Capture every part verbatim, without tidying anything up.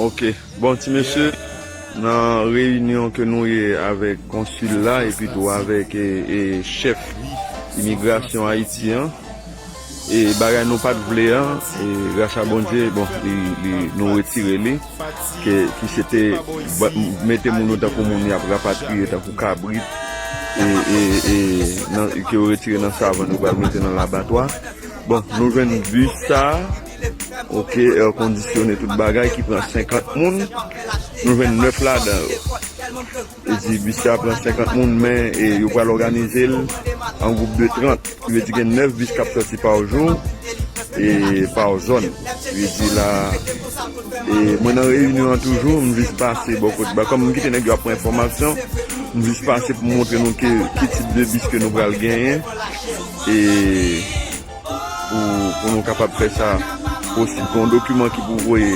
Ok, bon, ti mesye, nan reyinyon ke nou ye avèk konsil la epi tou avèk e, e, chèf imigrasyon Ayiti an, e bagay nou pa t vle an, e gras a Bondye, bon, li, li, nou retire li, ke, ki se te ba- mete moun yo tankou moun y ap rapatriye, tankou kabrit, e, e, e nan, ke yo retire nan savann, yo pral mete nan labatwa. Bon, nou jwenn bis sa, ok, èkondisyone, tout bagay, ki pran senkant moun. Nou jwenn nèf ladan yo. E di bis sa pran senkant moun, men e, yo pral òganize l an gwoup de trant. Ki vle di gen nèf bis k ap sòti pa jou, e pa zòn. Ki vle di la, e mwen nan reyinyon an toujou, m jis pase bò kot ba. Kòm m kite nèg yo ap pran enfòmasyon, m jis pase pou montre nou ke, ki tip de bis ke nou pral genyen. E pou, pou nou kapab fè sa posib. Gon dokiman ki pou voye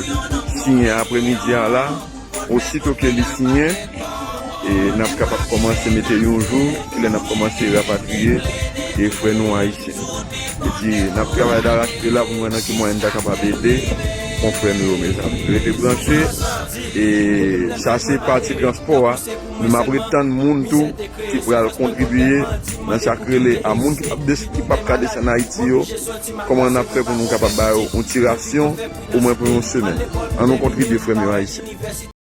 siyen apremidi a la. Osito ke li siyen, e n ap kapab kòmanse mete yon jou, kilè n ap kòmanse rapatriye e frè nou ayisyen. E di, n ap travay darache la pou n wè nan ki mwayen n ta kapab ede konfrè nou yo, mezanmi. Rete branche, e sa se pati transpò a. Men m ap ret tann moun tou ki pral kontribye nan sa k rele a moun ki p ap des- ki p ap ka desann Ayiti yo, kòman n ap fè pou nou kapab ba yo yon ti rasyon, omwen pou yon semèn. An nou kontribye, frè m yo ayisyen.